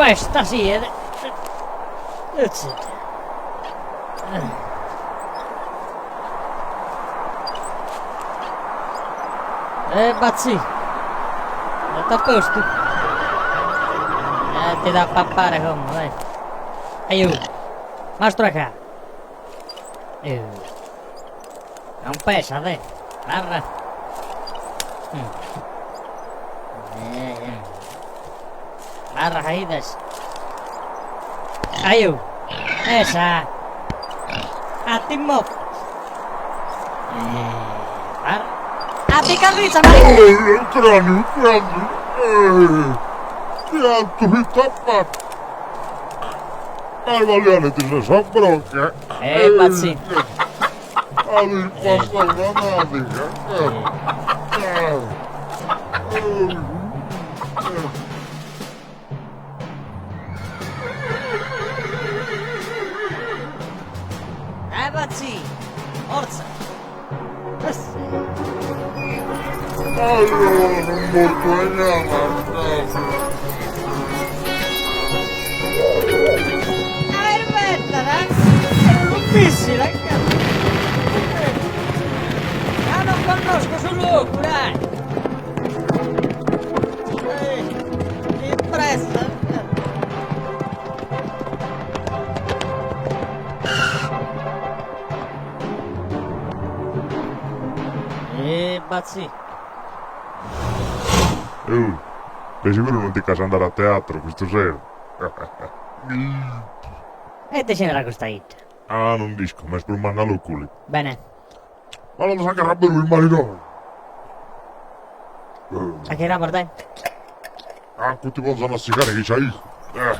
festa siet. Eh, Bazzì, tutto a posto? Eh, ti do a pappare como, dai. Aiu, mastro acá. Eh. Non pesat, eh. Narra. Mm. Eh, eh. Narra caidas. Aiu. Esa. A ti moffas. Eh, barra. A ti carrizza, ma... Oh, cránio, cránio. Eh, cantu mi t'at fattu. Ai Valione ti ses sa brocca. Eh, Bazzì. At ispassau una nadiga. Eh, Bazzì. Forza. Allora, non mortu 'e gana. Ah, non connosco su logu, dai! In pressa! Eh, Bazzì. Eu, de seguru non ti ch'as andare a teatro custu sero. E ite si narat custa 'idda? Ah, non nd'isco, ma est prus manna Loculi. Bene. Ma non s'agarrat beru in marinone. A chirramos dai? Ancu ti ponzan a sigare chi s'aicu. Eh.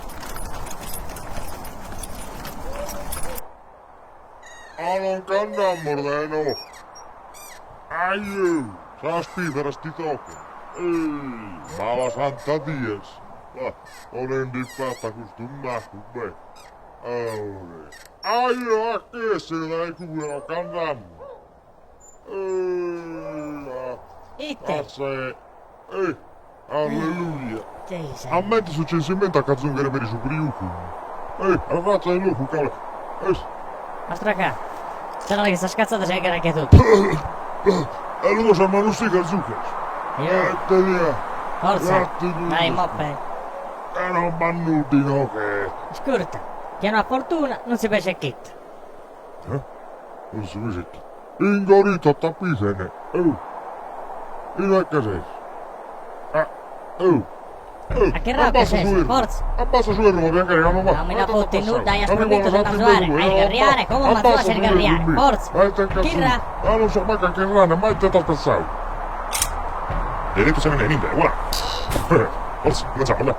A non nch'andamus dae inoghe. Aiu, sas pìberas ti tocan. Eh, mala santa dies. Ah, ponende fatu a custu macu, beh. Aiu, a ch'essere dae cue non nch'andamus. Eh, Ite? a se... Eh, alleluia. Ammenta su censimentu a ch'azunghere peri su priucu. Eh, arratza 'e locu cale est. Mastru Accà, s'est chi sas catzadas si gherrant totu. E luego sas manos sicas zuches. Ette dia. Forza, dai moppe. E non b'at nudda inoghe. Iscurta, chie no at fortuna non si peset chito. Eh? Non si peset chito. In Gorito t'appichen. Oh. Inue che ses? Ah, oh. Oh. A che roba ses? Forza. Abbassa su erru, ma pianghere cando va. Non mi la fotti nudda, aias promittu de m'azuare a isgarriare, como m'azuas a isgarriare. Forza. Chirra. Ah, non so mancu a chirrare, ma ite t'as pensadu? Deretu sa nende, voilà. Forza, cumenzamus, dai.